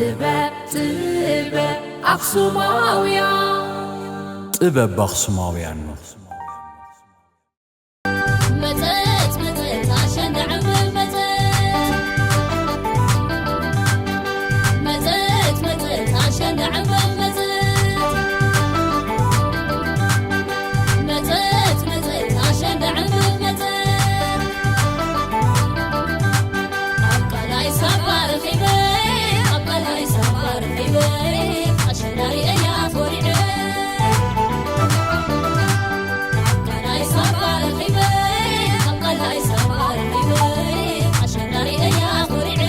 ጥበብ ጥበብ ኣኽሱማውያን። ጥበብ ኣኽሱማውያን። መጸት መጸት ኣሸንዳ ዕምበብ መጸት። መጸት መጸት ኣሸንዳ ዕምበብ መጸት። መጸት መጸት ኣሸንዳ ዕምበብ መጸት። ኣብ ቃላይ ሳባ ረኺበ፣ ኣብ ቃላይ ሳባ ረኺበ፣ ኣሸንዳ ርእያ ኮሪዐ። ኣብ ቃላይ ሳባ ረኺበ፣ ኣብ ቃላይ ሳባ ረኺበ፣ ኣሸንዳ ርእያ ኮሪዐ።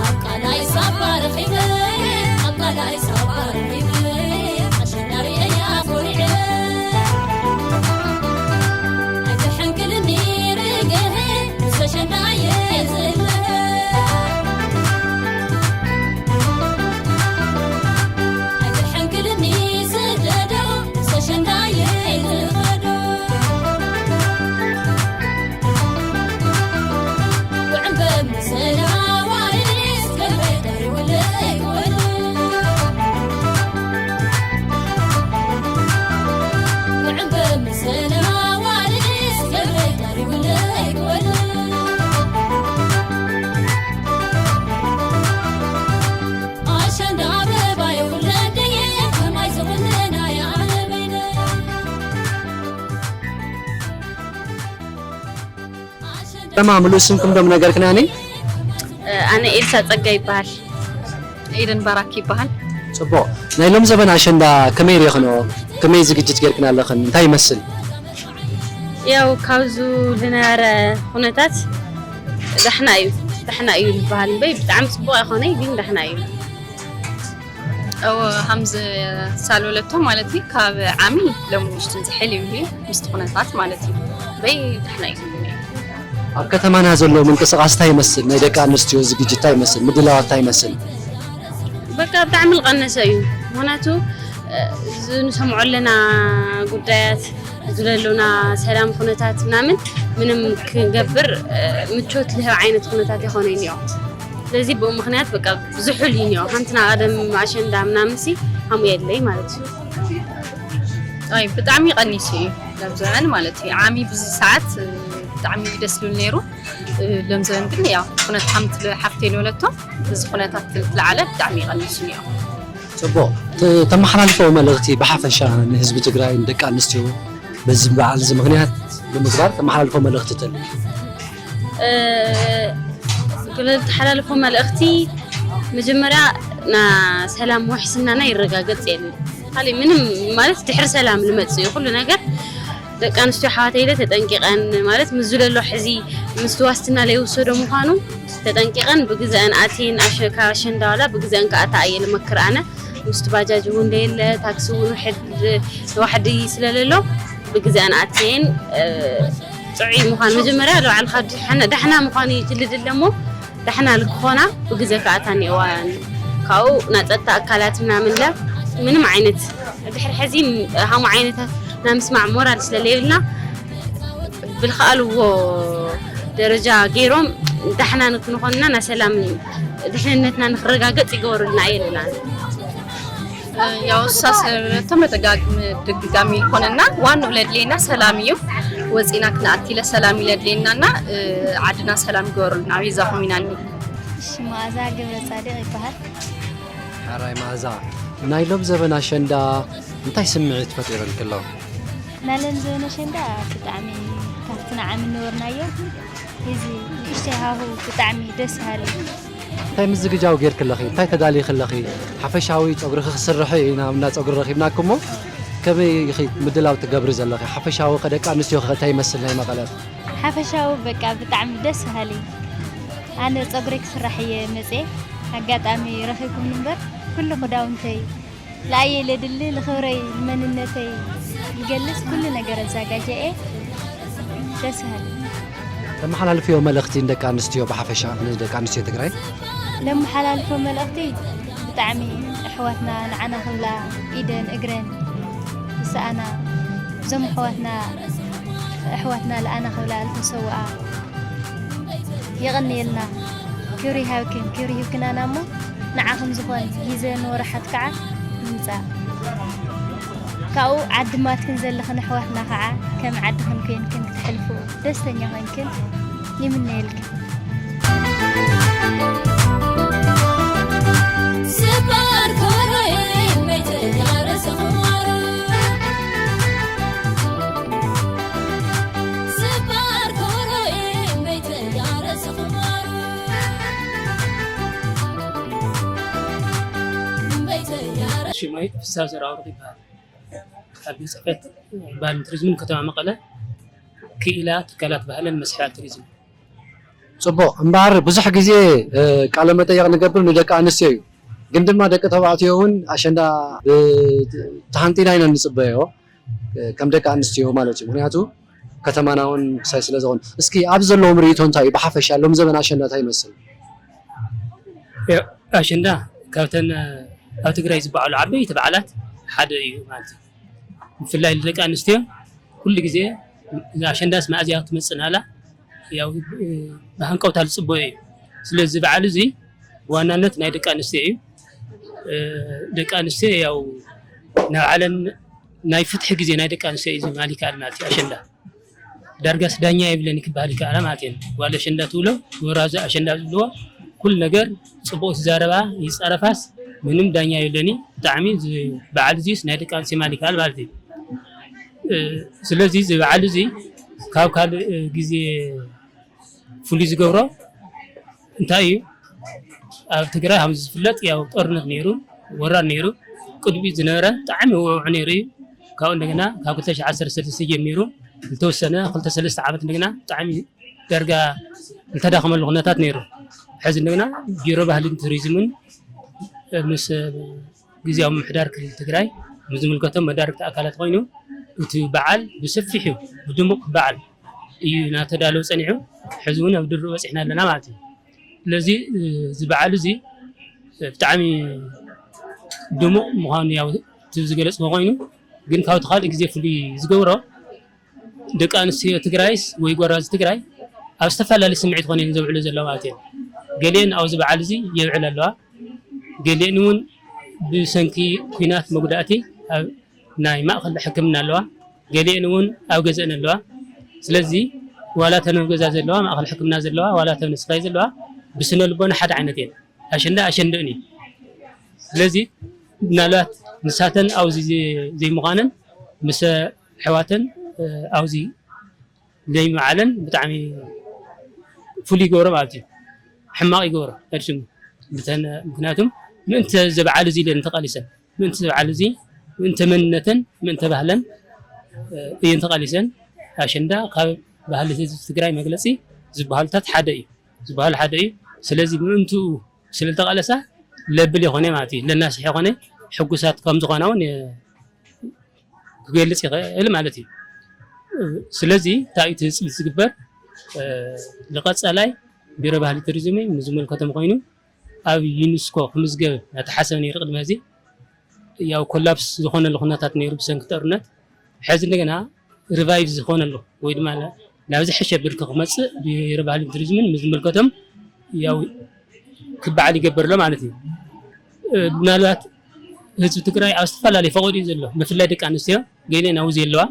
ኣብ ቃላይ ሳባ ረኺበ፣ ኣብ ቃላይ ሳባ ረኺበ፣ ኣሸንዳ ርእያ ኮሪዐ። ኣይትሐንክልኒ ርግሀ፣ ምስ ኣሸንዳ እየ ዝእለ። ኣይትሐንክልኒ ስደዶ፣ ምስ ኣሸንዳ እየ ዝኸዶ። ሰላም፣ ምሉእ ስምኩም ዶ ምነገርክናኒ? ኣነ ኤልሳ ጸጋ ይበሃል። ኤደን ባራክ ይበሃል። ጽቡቕ። ናይ ሎም ዘበን ኣሸንዳ ከመይ ርኢኽንኦ? ከመይ ዝግጅት ጌርክን ኣለኽን? እንታይ ይመስል? ያው ካብዙ ዝነበረ ኩነታት ዳሕና እዩ፣ ዳሕና እዩ ዝበሃል እምበይ ብጣዕሚ ጽቡቕ ኣይኮነይ፣ ግን ዳሕና እዩ። እወ፣ ሃምዚ ሳልወለቶ ማለት እዩ፣ ካብ ዓሚ ሎም ንእሽቱን ዝሕል እዩ ምስቲ ኩነታት ማለት እዩ። በይ ዳሕና እዩ ዝብለኒ። ኣብ ከተማና ዘሎ ምንቅስቃስ እንታይ ይመስል? ናይ ደቂ ኣንስትዮ ዝግጅት እንታይ ይመስል? ምድላዋት እንታይ ይመስል? በቃ ብጣዕሚ ዝቀነሰ እዩ። ምክንያቱ እዚ ንሰምዖ ኣለና ጉዳያት ዝለሉና ሰላም ኩነታት ምናምን ምንም ክንገብር ምቾት ዝህብ ዓይነት ኩነታት ይኾነ እኒኦ። ስለዚ ብኡ ምክንያት በቃ ብዙሑል እዩ እኒኦ። ሓንቲ ናይ ቀደም ኣሸንዳ ምናምንሲ ከምኡ የለይ ማለት እዩ። ኣይ ብጣዕሚ ቀኒሱ እዩ ሎም ዘበን ማለት እዩ። ዓሚ ብዙ ሰዓት ብጣዕሚ ደስ ዝብል ነይሩ። ሎም ዘበን ግን ያው ኩነት ሓምት ሓፍተይ ዝበለቶ እዚ ኩነታት ትልዓለ ብጣዕሚ ይቐንሱ እዮም። ጽቡቕ። ተ- ተመሓላልፎ መልእኽቲ ብሓፈሻ ንህዝቢ ትግራይ ንደቂ ኣንስትዮ በዚ በዓል እዚ ምኽንያት ብምግባር ተመሓላልፎ መልእኽቲ ተል ክልተሓላልፎ መልእኽቲ መጀመርያ ና ሰላም ውሕስናና ይረጋገጽ የለን። ካሊእ ምንም ማለት ድሕሪ ሰላም ዝመጽእ እዩ ኩሉ ነገር። ደቂ ኣንስትዮ ኣሕዋተይ ኢለ ተጠንቂቐን ማለት ምስ ዝለሎ ሕዚ ምስቲ ዋስትና ለይውሰዶ ምዃኑ ተጠንቂቐን ብግዘአን ኣትየን ኣሸ- ካብ ኣሸንዳ ዋላ ብግዘአን ክኣታ እየ ልመክር ኣነ። ምስቲ ባጃጅ እውን ለየለ ታክሲ እውን ውሕድ ዋሕዲ ስለለሎ ብግዘአን ኣትየን እ፣ ጥዑይ ምዃን መጀመርያ ለባዕልካ ድሕና- ዳሕና ምዃኑ ይትልድለ እሞ ዳሕና ልክኾና ብግዘ ክኣታ እኒኦዋ ካብኡ ናይ ፀጥታ ኣካላት ምናምን ለ ምንም ዓይነት ድሕሪ ሕዚ ሃሙ ዓይነታት ናይ ምስማዕ ሞራል ስለለየብልና ብልክኣልዎ ደረጃ ገይሮም ዳሕና ንክንኾንና ናይ ሰላም ድሕንነትና ንክረጋገፅ ይገበሩልና እየ ልብላን። ያው እሳ ስለረቶ መደጋግሚ ድግጋሚ ይኮነና ዋንኡ ለድሌና ሰላም እዩ። ወፂና ክነኣቲ ለሰላም እዩ ለድሌናና ዓድና ሰላም ይገበሩልና ቤዛኹም ኢናኒ። እሺ መኣዛ ገብረ ፃድቕ ይበሃል። ሓራይ መኣዛ ናይ ሎም ዘበን ኣሸንዳ እንታይ ስምዒት ፈጢሩልኪ ኣሎ? ናይ ሎም ዘበን ኣሸንዳ ብጣዕሚ ካብቲ ንዓሚ ነበርናዮ እዚ ንእሽተይ ሃሁ ብጣዕሚ ደስ በሃሊ እዩ። እንታይ ምዝግጃው ጌርኪ ኣለኺ? እንታይ ተዳሊኺ ኣለኺ? ሓፈሻዊ ጸጉርኺ ክስርሒ ኢና እንዳ ጸጉሪ ረኺብናኪ እሞ ከመይ ኢኺ ምድላው ትገብሪ ዘለኺ? ሓፈሻዊ ከ ደቂ ኣንስትዮ ከ እንታይ ይመስል ናይ መቐለ? ሓፈሻዊ በቃ ብጣዕሚ ደስ በሃሊ። ኣነ ጸጉረይ ክስራሕ እየ መጽየ ኣጋጣሚ ረኺብኩምኒ እምበር ኩሉ ክዳውንተይ ለኣየ ለድሊ ልኽብረይ ንመንነተይ ልገልጽ ኩሉ ነገር ኣዛጋጀ እየ ደስ በሃሊ። ተመሓላልፍዮ መልእኽቲ ንደቂ ኣንስትዮ ብሓፈሻ ንደቂ ኣንስትዮ ትግራይ? ለመሓላልፎ መልእኽቲ ብጣዕሚ ኣሕዋትና ንዓና ክብላ ኢደን እግረን ዝሰኣና እዞም ኣሕዋትና ኣሕዋትና ለኣና ክብላ ዝተሰውኣ የቐንየልና። ክብሪ ይሃብክን ክብሪ ይህብክናና እሞ ንዓኹም ዝኾን ግዘን ወርሓት ከዓ ንምፃእ ካብኡ ዓዲ ማትክን ዘለኽን ኣሕዋትና ከዓ ከም ዓድኽን ኮይንክን ክትሕልፉ ደስተኛ ኮይንክን ይምነየልክን። ስባር ኮሮይ መይተያ ረስኹማሩ። ስባር ኮሮይ መይተያ ረስኹማሩ። መይተያ ረ- ሽመይ ፍስሃ ዘርኣወርቅ ይበሃል። ኣብ ቤት ጽሕፈት ባህልን ቱሪዝምን ከተማ መቐለ ክኢላ ትካላት ባህልን መስሕባት ቱሪዝም። ጽቡቕ። እምበኣር ብዙሕ ግዜ፣ እ፣ ቃለ መጠይቕ ንገብር ንደቂ ኣንስትዮ እዩ። ግን ድማ ደቂ ተባዕትዮ እውን ኣሸንዳ፣ እ፣ ተሃንጢና ኢና እንጽበዮ፣ እ፣ ከም ደቂ ኣንስትዮ ማለት እዩ። ምኽንያቱ ከተማና እውን ክሳይ ስለ ዝኾነ። እስኪ ኣብዚ ዘለዎም ርእይቶ እንታይ እዩ? ብሓፈሻ ሎም ዘበን ኣሸንዳ እንታይ ይመስል? ያ፣ ኣሸንዳ ካብተን፣ እ፣ ኣብ ትግራይ ዝበዓሉ ዓበይቲ በዓላት ሓደ እዩ ማለት እዩ። ብፍላይ ንደቂ ኣንስትዮ ኩሉ ግዜ ኣሸንዳስ መኣዝያ ክትመጽእ ኣላ፣ ያው፣ እ፣ ብሃንቀውታ ዝጽበዮ እዩ። ስለዚ በዓል እዚ ብዋናነት ናይ ደቂ ኣንስትዮ እዩ። እ፣ ደቂ ኣንስትዮ ያው ናይ ባዕለን ናይ ፍትሒ ግዜ ናይ ደቂ ኣንስትዮ እዩ ዝብሃል ይከኣል ማለት እዩ። ኣሸንዳ ዳርጋስ ዳኛ የብለን ክበሃል ይከኣል ማለት እዩ። ጓል ኣሸንዳ ትብሎ፣ ጎራዙ ኣሸንዳ ዝብልዎ፣ ኩሉ ነገር ጽቡቕ ትዛረባ፣ ይጻረፋስ ምንም ዳኛ የብለኒ። ብጣዕሚ እዚ በዓል እዚስ ናይ ደቂ ኣንስትዮ ማለት ይከኣል ማለት እዩ። እ፣ ስለዚ እዚ በዓል እዚ ካብ ካልእ፣ እ፣ ግዜ ፍሉይ ዝገብሮ እንታይ እዩ? ኣብ ትግራይ ከም ዝፍለጥ ያው ጦርነት ነይሩ፣ ወራር ነይሩ። ቅድሚኡ ዝነበረ ብጣዕሚ ውዕውዕ ነይሩ እዩ። ካብኡ እንደገና ካብ ክልተ ሽሕ ዓሰርተ ሰለስተ ጀሚሩ ዝተወሰነ ክልተ ሰለስተ ዓመት እንደገና ብጣዕሚ ዳርጋ ዝተዳኸመሉ ኩነታት ነይሩ። ሕዚ እንደገና ቢሮ ባህልን ቱሪዝምን ምስ ግዝያዊ ምምሕዳር ክልል ትግራይ ምስ ዝምልከቶም መዳርግቲ ኣካላት ኮይኑ እቲ በዓል ብሰፊሑ ብድሙቕ በዓል እዩ እናተዳለወ ጸኒሑ። ሕዚ እውን ኣብ ድርኡ በጺሕና ኣለና ማለት እዩ። ስለዚ እዚ በዓል እዚ ብጣዕሚ ድሙቕ ምዃኑ ያው እቲ ዝገለጽ ኮይኑ ግን ካብቲ ካልእ ግዜ ፍሉይ ዝገብሮ ደቂ ኣንስትዮ ትግራይስ ወይ ጎራዙ ትግራይ ኣብ ዝተፈላለዩ ስምዒት ኮነ እየን ዘብዕሉ ዘለዋ ማለት እየን። ገሊአን ኣብዚ በዓል እዚ የብዕላ ኣለዋ። ገሊአን እውን ብሰንኪ ኲናት መጉዳእቲ ኣብ ናይ ማእኸል ሕክምና ኣለዋ። ገሊአን እውን ኣብ ገዝአን ኣለዋ። ስለዚ ዋላ እተን ኣብ ገዛ ዘለዋ፣ ማእኸል ሕክምና ዘለዋ፣ ዋላ እተን ኣብ ስራይ ዘለዋ ብስነ ልቦና ሓደ ዓይነት እየን። ኣሸንዳ ኣሸንድእን እዩ። ስለዚ ምናልባት ንሳተን ኣብዚ ዘ-፣ ዘይምዃነን ምስ ኣሕዋተን ኣብዚ ዘይምዓለን ብጣዕሚ ፍሉይ ይገብሮ ማለት እዩ። ሕማቕ ይገብሮ ቀድሽሙ ብተን ምክንያቱም ምእንቲ እዚ በዓል እዚ ኢለን ተቓሊሰን ምእንቲ እዚ በዓል እዚ ምእንቲ መንነተን ምእንቲ ባህለን እየን ተቓሊሰን። ኣሸንዳ ካብ ባህሊ ህዝቢ ትግራይ መግለፂ ዝበሃሉታት ሓደ እዩ ዝበሃሉ ሓደ እዩ። ስለዚ ምእንትኡ ስለ ዝተቓለሳ ለብል የኾነ ማለት እዩ ለናስሕ የኾነ ሕጉሳት ከም ዝኾና እውን ክገልጽ ይኽእል ማለት እዩ። ስለዚ እንታይ እዩ ትጽቢት ዝግበር? ንቐጸላይ ቢሮ ባህሊ ቱሪዝም ምስ ዝመልከቶም ኮይኑ ኣብ ዩኒስኮ ክምዝገብ እናተሓሰበ ነይሩ ቅድሚ ሕዚ ያው ኮላፕስ ዝኾነሉ ኩነታት ነይሩ ብሰንኪ ጦርነት። ሕዚ እንደገና ሪቫይቭ ዝኾነሉ ወይ ድማ ናብ ዝሐሸ ብርኪ ክመጽእ ቢሮ ባህልን ቱሪዝምን ምስ ዝምልከቶም ያው ክበዓል ይገብር ኣሎ ማለት እዩ። ምናልባት ህዝቢ ትግራይ ኣብ ዝተፈላለዩ ፈቐዱ እዩ ዘሎ። ብፍላይ ደቂ ኣንስትዮ ገሊአን ኣብዚ ኣለዋ፣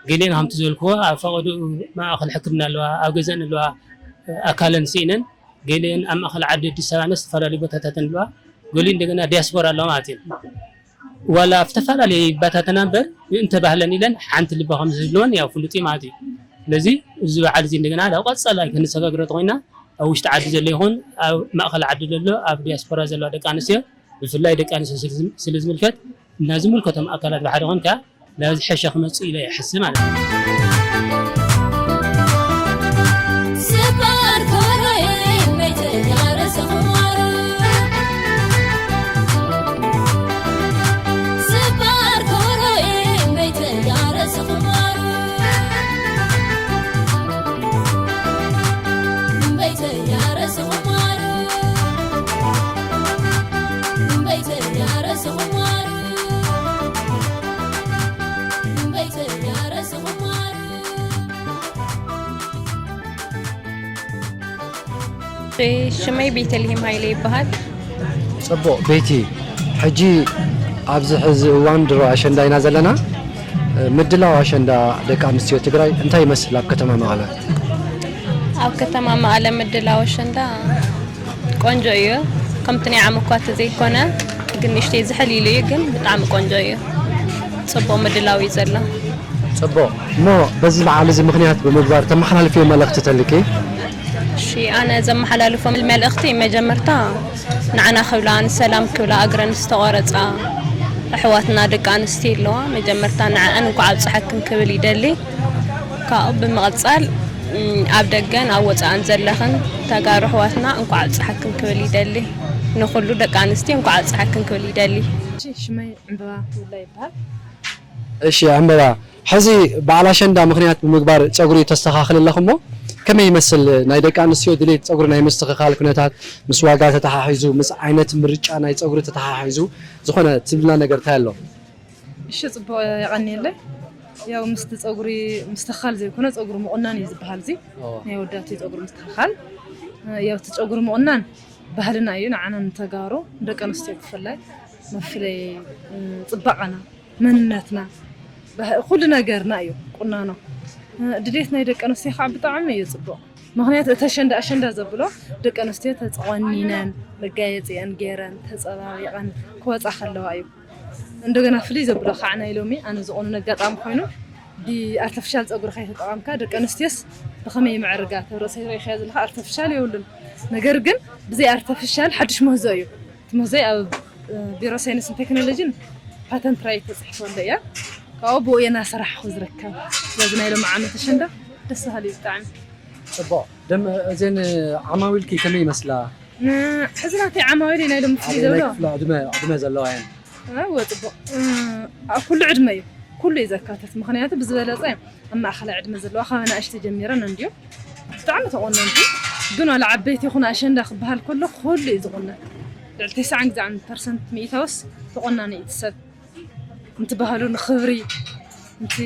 ገሊአን ከምቲ ዝበልክዎ ኣብ ፈቐዱ ማእኸል ሕክምና ኣለዋ፣ ኣብ ገዘን ኣለዋ፣ ኣካለን ስኢነን፣ ገሊአን ኣብ ማእኸል ዓዲ ኣዲስ ኣበባ ዝተፈላለዩ ቦታታተን ኣለዋ፣ ገሊኡ እንደገና ዲያስፖራ ኣለዋ ማለት እዩ። ዋላ ኣብ ዝተፈላለዩ ይባታተና እምበር ምእንተ ባህለን ኢለን ሓንቲ ልቢ ከም ዝህልወን ያው ፍሉጥ እዩ ማለት እዩ። ስለዚ እዚ በዓል እዚ እንደገና ናብ ቀፃላይ ክንሰጋግሮ ተኮይና ኣብ ውሽጢ ዓዲ ዘሎ ይኹን ኣብ ማእኸል ዓዲ ዘሎ ኣብ ዲያስፖራ ዘለዋ ደቂ ኣንስትዮ ብፍላይ ደቂ ኣንስትዮ ስለ ዝም-፣ ስለ ዝምልከት እና ዝምልከቶም ኣካላት ብሓደ ኮንካ ናብ ዝሐሸ ክመፅእ ኢለ ይሕስብ ማለት እዩ። ስባር ኮሮይ መይተይ ያረሰ ኹማሩ። ስባር ኮሮይ መይተይ ያረሰ ኹማሩ። መይተይ ያረሰ ኹማሩ። መይተይ ያረሰ ኹማሩ። መይተይ ያረሰ ኹማሩ። ሽመይ ቤተልሔም ሃይለ ይበሃል። ጽቡቕ ቤቲ፣ ሕጂ ኣብዚ ሕዚ እዋን ድሮ ኣሸንዳ ኢና ዘለና። ምድላው ኣሸንዳ ደቂ ኣንስትዮ ትግራይ እንታይ ይመስል ኣብ ከተማ መቐለ? ኣብ ከተማ መቐለ ምድላው ኣሸንዳ ቆንጆ እዩ። ከምቲ ናይ ዓመት እኳ ዘይኮነ ግን ንእሽተይ ዝሕል ኢሉ እዩ፣ ግን ብጣዕሚ ቆንጆ እዩ። ጽቡቕ ምድላው እዩ ዘሎ። ጽቡቕ። እሞ በዚ በዓል እዚ ምኽንያት ብምግባር ተመሓላልፍዮ መልእኽቲ ተልኪ? እሺ፣ ኣነ ዘመሓላልፎ መልእኽቲ መጀመርታ ንዓና ክብላ ንሰላም ክብላ እግረን ዝተቖረፃ ኣሕዋትና ደቂ ኣንስትዮ ኣለዋ። መጀመርታ ንዐአን እንኳዕ ኣብፀሐክን ክብል ይደሊ። ካብኡ ብምቕፃል እም፣ ኣብ ደገን ኣብ ወፃእን ዘለኽን ተጋሩ ኣሕዋትና እንኳዕ ኣብፀሐክን ክብል ይደሊ። ንኹሉ ደቂ ኣንስትዮ እንኳዕ ኣብፀሐክን ክብል ይደሊ። ሽመይ ዕምበባ ውላ ይበሃል። እሺ ዕምበባ፣ ሕዚ በዓል ኣሸንዳ ምኽንያት ብምግባር ፀጉሪ ተስተኻኽል ኣለኹ እሞ ከመይ ይመስል ናይ ደቂ ኣንስትዮ ድሌት ፀጉሪ ናይ ምስትኽኻል ኩነታት ምስ ዋጋ ተተሓሒዙ ምስ ዓይነት ምርጫ ናይ ፀጉሪ ተተሓሒዙ ዝኾነ ትብልና ነገር እንታይ ኣሎ? እሺ ጽቡቕ የቐንየለይ። ያው ምስቲ ጸጉሪ ምስትኽኻል ዘይኮነ ጸጉሪ ምቑናን እዩ ዝበሃል እዚ ናይ ወዳት ጸጉሪ ምስትኽኻል። ያው እቲ ጸጉሪ ምቑናን ባህልና እዩ ንዓና ንተጋሩ ደቂ ኣንስትዮ ብፍላይ መፍለይ ጽባቐና መንነትና ኩሉ ነገርና እዩ ቁናኖ። ድሌት ናይ ደቂ ኣንስትዮ ከዓ ብጣዕሚ እዩ ጽቡቕ። ምክንያቱ እቲ ኣሸንዳ ኣሸንዳ ዘብሎ ደቂ ኣንስትዮ ተቆኒነን መጋየፂአን ገይረን ተፀባቢቀን ክወፃ ከለዋ እዩ። እንደገና ፍልይ ዘብሎ ከዓ ናይ ሎሚ ኣነ ዝቆኑን ኣጋጣሚ ኮይኑ ብኣርተፍሻል ፀጉሪ ከይተጠቀምካ ደቂ ኣንስትዮስ ብከመይ ይምዕርጋ? ተብ ርእሰይ ርኢኻዮ ዘለካ ኣርተፍሻል የብሉን። ነገር ግን ብዘይ ኣርተፍሻል ሓዱሽ ምህዞ እዩ። እቲ ምህዞይ ኣብ ቢሮ ሳይንስን ቴክኖሎጂን ፓተንት ራይት ተፅሒፈሉ እያ። ካብኡ ብኡ እየ እናሰራሕኹ ዝርከብ። ስለዚ ናይ ሎሚ ዓመት ኣሸንዳ ደስ በሃሊ እዩ ብጣዕሚ። ፅቡቕ። ደም እዘን ዓማዊልኪ ከመይ ይመስላ? ሕዚ ናተይ ዓማዊል ናይ ሎሚ ፍልይ ዘብሎ ክፍለ ዕድመ ዕድመ ዘለዋ እየን። እወ ፅቡቕ። ኣብ ኩሉ ዕድመ እዩ ኩሉ እዩ ዘካተት። ምክንያቱ ብዝበለፀ ኣብ ማእኸላይ ዕድመ ዘለዋ ካብ ኣናእሽቲ ጀሚረን እንድዩ ብጣዕሚ ተቆነንቲ። ግን ዋላ ዓበይቲ ይኹን ኣሸንዳ ክበሃል ከሎ ኩሉ እዩ ዝቁነን። ልዕሊ ተስዓን ግዛዕን ፐርሰንት ሚእታውስ ተቆናኒ እዩ እቲ ሰብ። እንቲ ባህሉ ንክብሪ እንቲ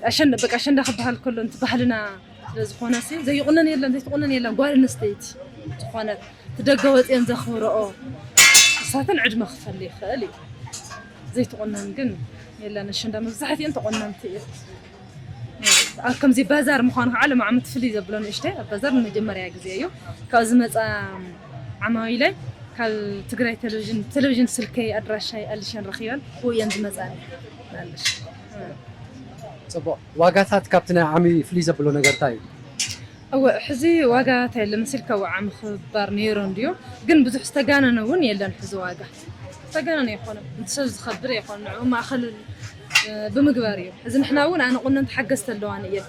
ኣሸንዳ በቃ ኣሸንዳ ክበሃል ከሎ እንቲ ባህልና ስለዝኾነ ሲ ዘይቁነን የለን ዘይትቁነን የለን ጓል ኣንስተይቲ ዝኾነት እቲ ደገ ወፅየን ዘኽብረኦ እሳተን ዕድመ ክፈሊ ይኽእል እዩ። ዘይትቁነን ግን የለን። ኣሸንዳ መብዛሕትኤን ተቆነንቲ እየን። ኣብ ከምዚ ባዛር ምዃኑ ከዓ ሎም ዓመት ፍልይ ዘብሎ ንእሽተይ ኣብ ባዛር ንመጀመርያ ግዜ እዩ ካብ ዝመፃ ዓማዊለይ ካብ ትግራይ ቴሌቪዥን ቴሌቪዥን ስልከይ ኣድራሻይ ኣልሸን ረኺበን ብኡ እየን ዝመፃኒ ኣለሽ። ፅቡቕ። ዋጋታት ካብቲ ናይ ዓሚ ፍልይ ዘብሎ ነገር እንታይ እዩ? እወ ሕዚ ዋጋ እንታይ ኣሎ መሲልካ እወ ዓሚ ክባር ነይሩ እንድዩ ግን ብዙሕ ዝተጋነነ እውን የለን። ሕዚ ዋጋ ዝተጋነነ ኣይኮነን። እቲ ሰብ ዝኸብር ኣይኮነ ንዕኡ ማእኸል እ፣ ብምግባር እዩ። ሕዚ ንሕና እውን ኣነ ቁነንቲ ሓገዝቲ ኣለዋኒ እየን።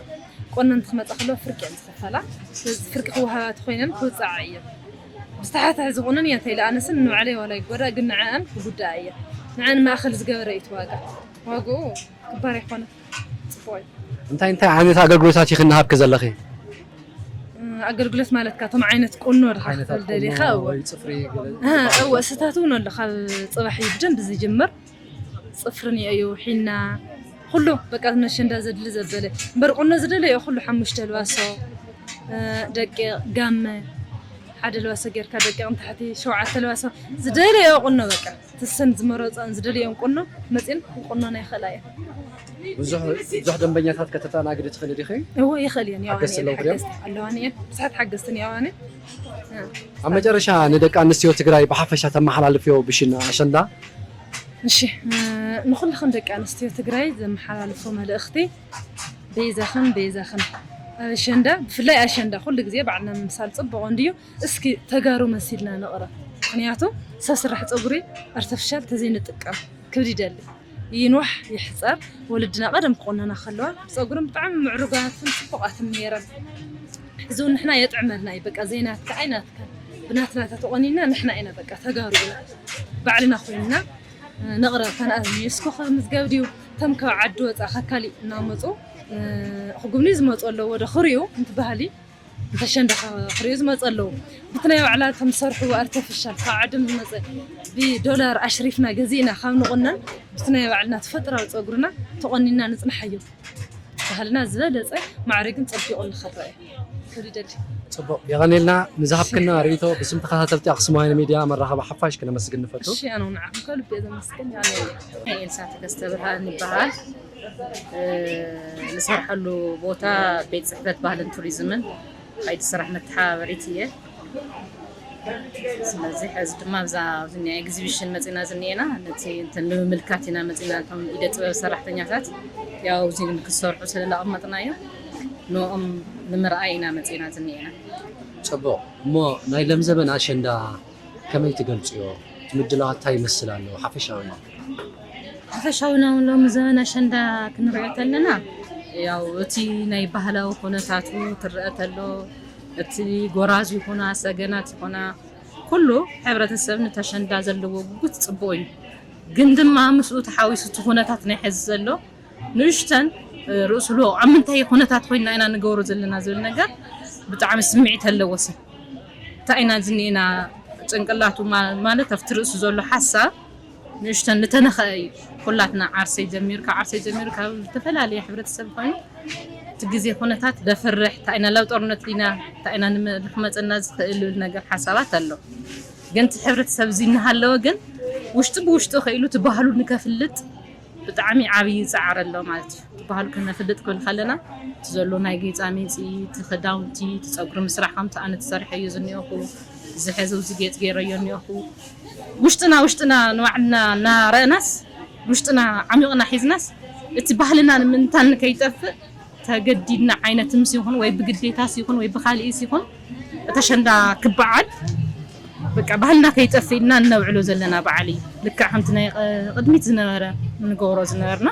ቆነንቲ ክመፃ ከለዋ ፍርቂ እየን ዝኸፈላ። ስለዚ ፍርቂ ክወሃባ ተኮይነን ክውፅዓ እየን። ብዝተሓተ ሕዚ ቁነን እየን ተይለ ኣነስን ንባዕለይ ዋላ ይጎዳእ ግን ንዐኣን ክጉዳኣ እየን። ንዐን ማእኸል ዝገበረ እዩ እቲ ዋጋ። ዋግኡ ክባር ኣይኮነን። ፅቡቅ እዩ። እንታይ እንታይ ዓይነት ኣገልግሎታት ኢኺ እናሃብኪ ዘለኺ? እ፣ ኣገልግሎት ማለት ካቶም ዓይነት ቁኖ ድካ ዓይነታት ክፈል ደሊካ ቁኖ እወ ወይ ፅፍሪ ገለ እህ፣ እወ ስታት እውን ኣሎ ካብ ፅባሕ እዩ ብደንብ ዝጅምር ፅፍሪ እኒኦ እዩ ሒና ኩሉ በቃ ነሸንዳ ዘድሊ ዘበለ እምበር ቁኖ ዝደለዮ ኩሉ ሓሙሽተ ልባሶ እ፣ ደቂቕ ጋመ ሓደ ልባሶ ጌርካ ደቂቕ ንታሕቲ ሸውዓተ ልባሶ ዝደለዮ ቁኖ በቃ ትሰን ዝመረፅኦን ዝደለዮን ቁኖ መፂን ቁኖና ይኽእላ እየን። ብዙሕ ብዙሕ ደንበኛታት ከተተኣናግዲ ትኽእሊ ዲኺ? እወ ይኽእል እየን ያዋኒ ሓገዝቲ ኣለውኺ ድዮም? ኣለዋኒ እየን ብዙሓት ሓገዝትን ያዋኒ ኣብ መጨረሻ ንደቂ ኣንስትዮ ትግራይ ብሓፈሻ ተመሓላልፍዮ ብሽን ኣሸንዳ? እሺ እ፣ ንኹልኽን ደቂ ኣንስትዮ ትግራይ ዘመሓላልፎ መልእኽቲ በይዛኽን በይዛኽን ኣብ ኣሸንዳ ብፍላይ ኣሸንዳ ኩሉ ግዜ ባዕልና ምምሳል ፅቡቕ እንድዩ። እስኪ ተጋሩ መሲልና ንቕረብ። ምክንያቱ ሰብ ስራሕ ፀጉሪ ኣርተፍሻል ተዘይንጥቀም ክብል ይደሊ። ይንዋሕ ይሕፀር ወለድና ቀደም ክቆነና ከለዋ ብፀጉርም ብጣዕሚ ምዕሩጋትን ፅቡቃትን ነይረን። ሕዚ እውን ንሕና የጥዕመልና እዩ በቃ ዘይናትካ ኣይናትካ ብናትና ተተቆኒና ንሕና ኢና በቃ ተጋሩ ኢና ባዕልና ኮይንና ንቕረብ። ተንኣስ ዩኔስኮ ከምዝገብ ድዩ ተም ካብ ዓዲ ወፃ ካብ ካሊእ እናመፁ ክጉብኒ ዝመፁ ኣለዎ ዶ ክሪኡ እንት ባህሊ እንተ ሸንዳ ክሪኡ ዝመፁ ኣለዉ። ብቲ ናይ ባዕላ ተም ዝሰርሕዎ ኣርተፊሻል ካብ ዓድም ዝመፀ ብዶላር ኣሽሪፍና ገዚእና ካብ ንቑነን ብቲ ናይ ባዕልና ተፈጥራዊ ፀጉርና ተቆኒና ንፅንሓዮ። ባህልና ዝበለፀ ማዕሪግን ፀቢቑን ንኽረአ ክብል ይደሊ። ፅቡቕ፣ የቐኔልና ንዝሃብክና ርእይቶ ብስም ተኸታተልቲ ኣክሱማውያን ሚድያ መራኸቢ ሓፋሽ ክነመስግን ንፈቱ። እሺ፣ ኣነ እውን ንዓኹም ከልቢ እየ ዘመስግን። ኣነ ኤልሳ ተከስተ ብርሃን ይበሃል። ንሰርሐሉ ቦታ ቤት ፅሕፈት ባህልን ቱሪዝምን ከይዲ ስራሕ መተሓባበሪት እየ። ስለዚ ሕዚ ድማ ብዛ ኣብዚ ናይ ኤግዚቢሽን መፂና ዝኒኤና ነቲ እንትን ንምምልካት ኢና መፂና። እቶም ኢደ ጥበብ ሰራሕተኛታት ያው እዚ ክሰርሑ ስለላቐመጥናዮ ንኦም ንምርኣይ ኢና መፂና ዝኒኤና። ፅቡቕ። እሞ ናይ ለምዘበን ኣሸንዳ ከመይ ትገልፅዮ? እቲ ምድላዋት እንታይ ይመስል ኣሎ ሓፈሻዊ? ሓፈሻዊ ናብ ሎሚ ዘበን ኣሸንዳ ክንሪኦ ተለና ያው እቲ ናይ ባህላዊ ኩነታቱ ትረአ ተሎ፣ እቲ ጎራዙ ይኹና ሰገናት ይኹና ኩሉ ሕብረተሰብ ነቲ ኣሸንዳ ዘለዎ ጉጉት ፅቡቕ እዩ። ግን ድማ ምስኡ ተሓዊሱ እቲ ኩነታት ናይ ሕዚ ዘሎ ንእሽተን ርእሱ ልወቕ ኣብ ምንታይ ኩነታት ኮይና ኢና ንገብሮ ዘለና ዝብል ነገር ብጣዕሚ ስምዒት ኣለዎ ሰብ። እንታይ ኢና ዝኒኤና ጭንቅላቱ ማለት ኣብቲ ርእሱ ዘሎ ሓሳብ ንእሽተን ልተነኸአ እዩ። ኩላትና ዓርሰይ ጀሚሩ ካብ ዓርሰይ ጀሚሩ ካብ ዝተፈላለየ ሕብረተሰብ ኮይኑ እቲ ግዜ ኩነታት ደፍርሕ እንታይ ኢና ላብ ጦርነት ዲና እንታይ ኢና ንመፀና ዝኽእል ዝብል ነገር ሓሳባት ኣሎ። ግን እቲ ሕብረተሰብ እዚ እናሃለወ ግን ውሽጢ ብውሽጢ ከኢሉ እቲ ባህሉ ንከፍልጥ ብጣዕሚ ዓብዪ ፃዕሪ ኣሎ ማለት እዩ። እቲ ባህሉ ከነፍልጥ ክብል ከለና እቲ ዘሎ ናይ ጌፃ ሜፂ፣ እቲ ክዳውንቲ፣ እቲ ፀጉሪ ምስራሕ ከምቲ ኣነ ተሰሪሐዮ ዝኒኦኹ እዚ ሕዚ እዚ ጌፅ ገይረዮ እኒኦኹ ውሽጥና ውሽጥና ንባዕልና እናረእናስ ውሽጥና ዓሚቕና ሒዝናስ እቲ ባህልና ንምንታን ከይጠፍእ ተገዲድና ዓይነት ምስ ይኹን ወይ ብግዴታስ ይኹን ወይ ብካሊእስ ይኹን እቲ ኣሸንዳ ክበዓል በቃ ባህልና ከይጠፍእ ኢልና እነብዕሎ ዘለና በዓል እዩ። ልክዕ ከምቲ ናይ ቅድሚት ዝነበረ እንገብሮ ዝነበርና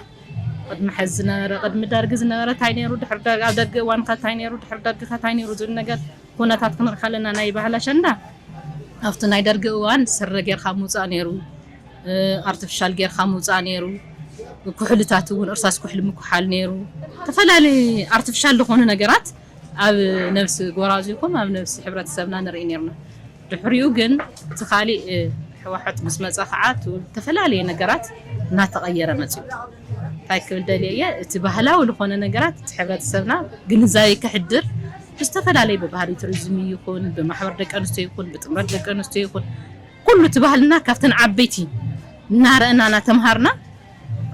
ቅድሚ ሕዚ ዝነበረ ቅድሚ ደርጊ ዝነበረ እንታይ ነይሩ ድሕሪ ደርጊ ኣብ ደርጊ እዋን ከ እንታይ ነይሩ ድሕሪ ደርጊ ከ እንታይ ነይሩ ዝብል ነገር ኩነታት ክንርኢ ከለና ናይ ባህሊ ኣሸንዳ ኣብቲ ናይ ደርጊ እዋን ስረ ጌርካ ምውፃእ ነይሩ። ኣርቲፊሻል ጌርካ ምውፃእ ነይሩ። ኩሕልታት እውን እርሳስ ኩሕሊ ምኩሓል ነይሩ። ዝተፈላለዩ ኣርቲፊሻል ዝኾኑ ነገራት ኣብ ነብሲ ጎራዙ ይኹን ኣብ ነብሲ ሕብረተሰብና ንርኢ ነርና። ድሕሪኡ ግን እቲ ካሊእ ሕወሓት ምስ መፀ ከዓ ዝተፈላለዩ ነገራት እናተቐየረ መፅኡ። እንታይ ክብል ደልየ እየ እቲ ባህላዊ ዝኾነ ነገራት እቲ ሕብረተሰብና ግንዛቤ ክሕድር ብዝተፈላለየ ብባህሊ ቱሪዝም ይኹን ብማሕበር ደቂ ኣንስትዮ ይኹን ብጥምረት ደቂ ኣንስትዮ ይኹን ኩሉ እቲ ባህልና ካብተን ዓበይቲ እናረእና እናተምሃርና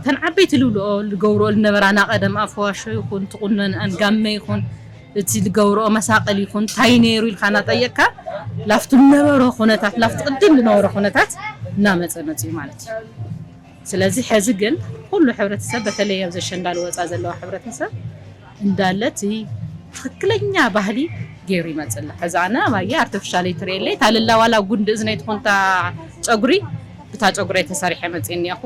እተን ዓበይቲ ልብልኦ ልገብርኦ ልነበራ ናቀደም ኣፈዋሾ ይኹን ትቁነንአን ጋመ ይኹን እቲ ልገብርኦ መሳቀል ይኹን እንታይ ነይሩ ኢልካ እናጠየቅካ ላፍቱ ልነበሮ ኩነታት ላፍቲ ቅድም ልነበሮ ኩነታት እናመፀ መፅኡ ማለት እዩ። ስለዚ ሕዚ ግን ኩሉ ሕብረተሰብ በተለይ ኣብዚ ኣሸንዳ ልወፃ ዘለዋ ሕብረተሰብ እንዳለ እቲ ትኽክለኛ ባህሊ ገይሩ ይመፅእ ኣሎ። ሕዚ ኣነ ኣባየ ኣርቲፊሻል ኣይትርእየለይ እታ ልላ ዋላ ጉንዲ እዝነይ ትኾን እታ ጨጉሪ ብታ ጨጉረይ ተሰሪሐ መፅእ እኒአኹ።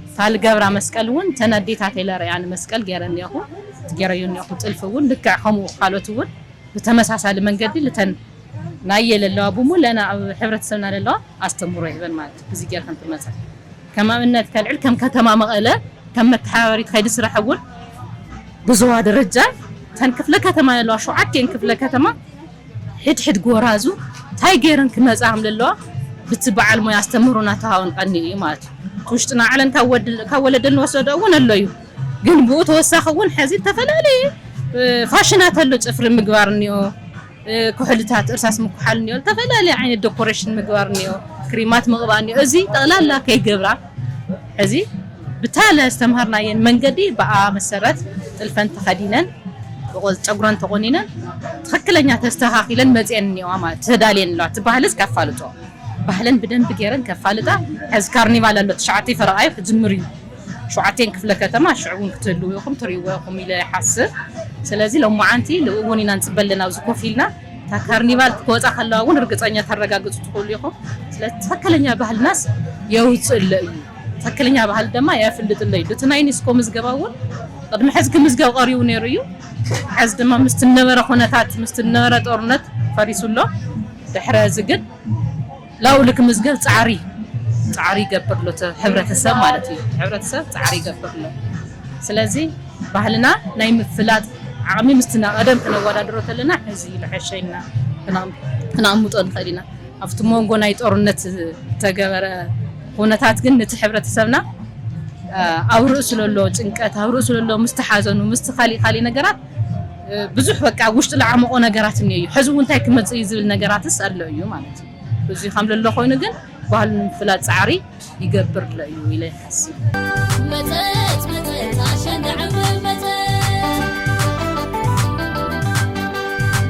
እታ ልገብራ መስቀል እውን እተን ኣዴታተይ ለርእያን መስቀል ገይረ እኒአኹ። እቲ ገይረዮ እኒአኹ ጥልፊ እውን ልክዕ ከምኡ ካልኦት እውን ብተመሳሳሊ መንገዲ ልተን ናየ ለለዋ ብሙሉእና ኣብ ሕብረተሰብና ለለዋ ኣስተምህሮ ይህበን ማለት እዩ። እዚ ጌርክን ትመፃ ከም ኣብነት ከልዕል ከም ከተማ መቐለ ከም መተሓባበሪት ከይዲ ስራሕ እውን ብዞባ ደረጃ እተን ክፍለ ከተማ ዘለዋ ሸውዓቲኤን ክፍለ ከተማ ሕድሕድ ጎራዙ እንታይ ገይረን ክመፃ ከም ዘለዋ ብቲ በዓል ሞያ ኣስተምህሮ እናተሃወን ቀኒ እዩ ማለት እዩ። እቲ ውሽጥና ዓለን ካብ ወለደ ንወሰዶ እውን ኣሎ እዩ። ግን ብኡ ተወሳኺ እውን ሕዚ ዝተፈላለዩ ፋሽናት ኣሎ። ፅፍሪ ምግባር እኒኦ፣ ኩሕልታት እርሳስ ምኩሓል እኒኦ፣ ዝተፈላለየ ዓይነት ዶኮሬሽን ምግባር እኒኦ፣ ክሪማት ምቕባእ እኒኦ። እዚ ጠቕላላ ከይገብራ ሕዚ ብታ ለስተምሃርናየን መንገዲ ብኣ መሰረት ጥልፈን ተኸዲነን ጨጉረን ተቆኒነን ትኽክለኛ ተስተኻኺለን መፅየን እኒዋ ማለት ተዳልየን ኣለዋ። እቲ ባህልስ ከፋልጦ ባህለን ብደንቢ ገይረን ከፋልጣ። ሕዚ ካርኒቫል ኣሎ ትሽዓተ ፈረቓዩ ክጅምር እዩ። ሸውዓቴን ክፍለ ከተማ ሽዑ እውን ክትህልው ኢኹም ትርእይዎ ኢኹም ኢለ ይሓስብ። ስለዚ ሎማዓንቲ ንኡ እውን ኢና ንፅበ ኣለና ኣብዚ ኮፍ ኢልና እታ ካርኒቫል ክወፃ ከለዋ እውን ርግፀኛ ተረጋግፁ ትኽእሉ ኢኹም። ስለ ትኽክለኛ ባህልናስ የውፅእ ኣሎ እዩ። ትኽክለኛ ባህል ድማ የፍልጥ ኣሎ እዩ። እቲ ናይ ዩኒስኮ ምዝገባ እውን ቅድሚ ሕዚ ክምዝገብ ቀሪቡ ነይሩ እዩ። ሕዚ ድማ ምስቲ ነበረ ኩነታት ምስቲ ነበረ ጦርነት ፈሪሱ ኣሎ። ድሕሪ እዚ ግን ላውሊ ክምዝገብ ፃዕሪ ፃዕሪ ይገብር ኣሎ እቲ ሕብረተሰብ ማለት እዩ። እቲ ሕብረተሰብ ፃዕሪ ይገብር ኣሎ። ስለዚ ባህልና ናይ ምፍላጥ ዓቕሚ ምስትና ቀደም ክነወዳድሮ ከለና ሕዚ ይልሐሸ ኢልና ክነቕምጦ ንኽእል ኢና። ኣብቲ መንጎ ናይ ጦርነት ዝተገበረ ኩነታት ግን ነቲ ሕብረተሰብና ኣብ ርእሱ ለሎ ጭንቀት፣ ኣብ ርእሱ ለሎ ምስ ተሓዘኑ፣ ምስ ካሊእ ካሊእ ነገራት፣ እ፣ ብዙሕ በቃ ውሽጡ ለዓመቖ ነገራት እኒኦ እዩ። ሕዚ እውን እንታይ ክመጽእ እዩ ዝብል ነገራትስ ኣሎ እዩ ማለት እዩ። እዚ ከም ለሎ ኮይኑ ግን ባህሉ ንምፍላጥ ጻዕሪ ይገብር ኣሎ እዩ ኢለ ይሓስብ። መጸት መጸት ኣሸንዳ ዕምበብ መጸት።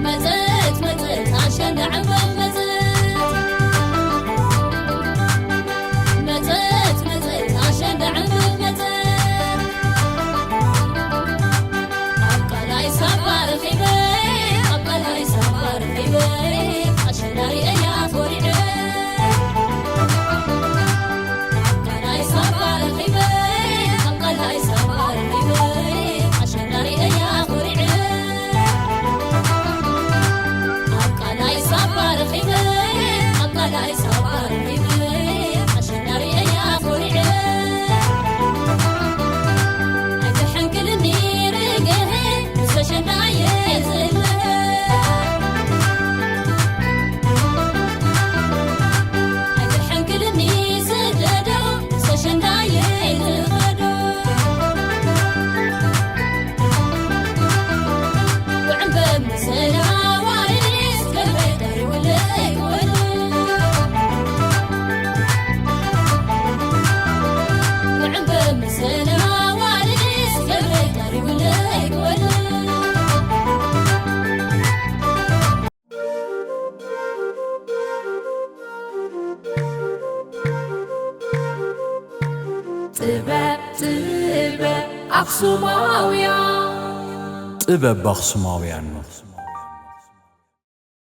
መጸት መጸት ኣሸንዳ ዕምበብ መጸት። መጸት መጸት ኣሸንዳ ዕምበብ መጸት። ኣብ ቃላይ ሳባ ረኺበ፣ ኣብ ቃላይ ሳባ ረኺበ፣ ኣሸንዳ ርእያ ኮሪዐ። ኣብ ቃላይ ሳባ ረኺበ፣ ኣብ ቃላይ ሳባ ረኺበ፣ ኣሸንዳ ርእያ ኮሪዐ። ኣብ ቃላይ ሳባ ረኺበ፣ ኣብ ቃላይ ሳባ ረኺበ፣ ኣሸንዳ ርእያ ኮሪዐ። ኣይትሐንክልኒ ርግሀ፣ ምስ ኣሸንዳ እየ ዝልሀ። ኣይትሐንክልኒ ስደዶ፣ ምስ ኣሸንዳ እየ ዝኸዶ። ጥበብ ጥበብ ኣኽሱማውያን። ጥበብ ኣኽሱማውያን።